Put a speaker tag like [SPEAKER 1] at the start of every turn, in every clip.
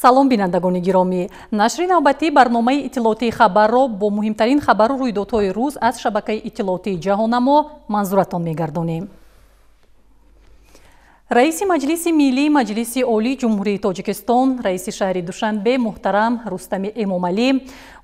[SPEAKER 1] Салом, бинандагони гиромӣ! Нашри навбатии барномаи иттилоотии «Хабарро» бо муҳимтарин хабару рӯйдодҳои рӯз аз шабакаи иттилоотии «Ҷаҳоннамо» манзуратон мегардонем. Раиси Маҷлиси Миллии Маҷлиси Олии Ҷумҳурии Тоҷикистон, раиси шаҳри Душанбе муҳтарам Рустами Эмомалӣ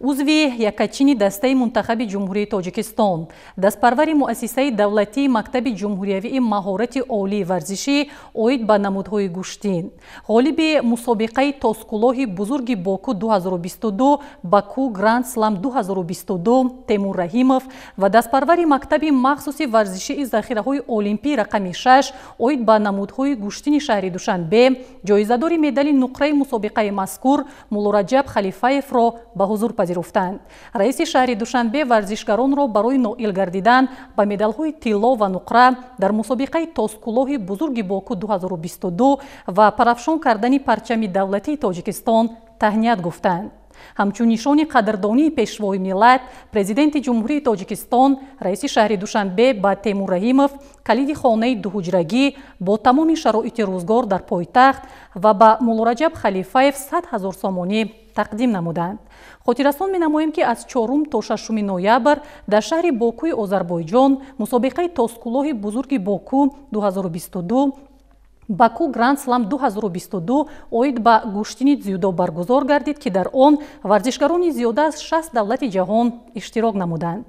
[SPEAKER 1] узви якачини дастаи мунтахаби Ҷумҳурии Тоҷикистон, дастпарвари муассисаи давлатии мактаби ҷумҳуриявии маҳорати олии варзишӣ оид ба намудҳои гӯштин, ғолиби мусобиқаи тоскулоҳи бузурги Боку 2022, Баку Гранд Слам 2022 Темур Раҳимов ва дастпарвари мактаби махсуси варзишии захираҳои олимпӣ рақами 6 оид ба намудҳои гӯштини шаҳри Душанбе, ҷоизадори медали нуқраи мусобиқаи мазкур Муллораҷаб Халифаевро ба ҳузур пазируфтанд. Раиси шаҳри Душанбе варзишгаронро барои ноил гардидан ба медалҳои тилло ва нуқра дар мусобиқаи тоскулоҳи бузурги Боку 2022 ва парафшон кардани парчами давлатии Тоҷикистон таҳният гуфтанд. Ҳамчун нишони қадрдонии Пешвои миллат, Президенти Ҷумҳурии Тоҷикистон, раиси шаҳри Душанбе ба Темур Раҳимов калиди хонаи дуҳуҷрагӣ бо тамоми шароити рӯзгор дар пойтахт ва ба Муллораҷаб Халифаев 100 000 сомонӣ тақдим намуданд. Хотиррасон менамоем, ки аз 4 то 6 ноябр дар шаҳри Бокуи Озарбойҷон мусобиқаи тоскулоҳи бузурги Боку 2022, Баку Гранд Слам 2022 оид ба гӯштини дзюдо баргузор гардид, ки дар он варзишгарони зиёда аз 60 давлати ҷаҳон иштирок намуданд.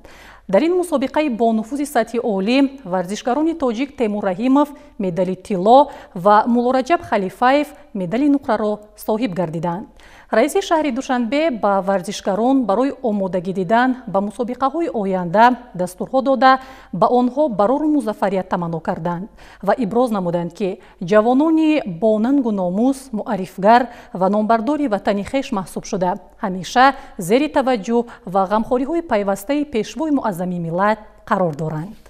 [SPEAKER 1] Дар ин мусобиқаи бонуфузи сатҳи олӣ варзишгарони тоҷик Темур Раҳимов медали тилло ва Муллораҷаб Халифаев медали нуқраро соҳиб гардиданд. Раиси шаҳри Душанбе ба варзишгарон барои омодагӣ дидан ба мусобиқаҳои оянда дастурҳо дода, ба онҳо барору музаффарият таманно карданд ва иброз намуданд, ки ҷавонони бонангу номус муаррифгар ва номбардори ватани хеш маҳсуб шуда, ҳамеша зери таваҷҷӯҳ ва ғамхориҳои пайвастаи Пешвои муаззами миллат қарор доранд.